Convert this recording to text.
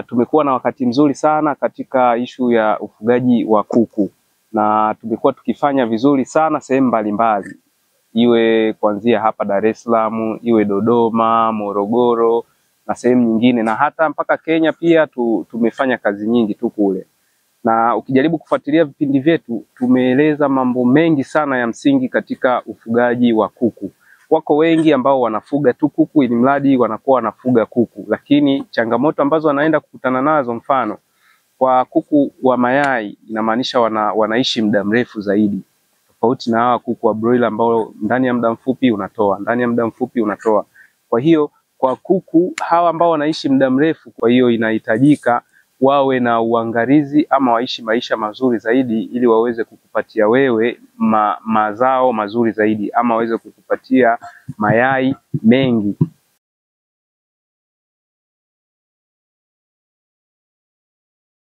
Tumekuwa na wakati mzuri sana katika ishu ya ufugaji wa kuku na tumekuwa tukifanya vizuri sana sehemu mbalimbali, iwe kuanzia hapa Dar es Salaam, iwe Dodoma, Morogoro na sehemu nyingine, na hata mpaka Kenya pia tumefanya kazi nyingi tu kule. Na ukijaribu kufuatilia vipindi vyetu, tumeeleza mambo mengi sana ya msingi katika ufugaji wa kuku. Wako wengi ambao wanafuga tu kuku ili mradi wanakuwa wanafuga kuku, lakini changamoto ambazo wanaenda kukutana nazo, mfano kwa kuku wa mayai, inamaanisha wanaishi muda mrefu zaidi, tofauti na hawa kuku wa broiler ambao ndani ya muda mfupi unatoa, ndani ya muda mfupi unatoa. Kwa hiyo kwa kuku hawa ambao wanaishi muda mrefu, kwa hiyo inahitajika wawe na uangalizi ama waishi maisha mazuri zaidi ili waweze kukupatia wewe mazao mazuri zaidi ama waweze kukupatia mayai mengi.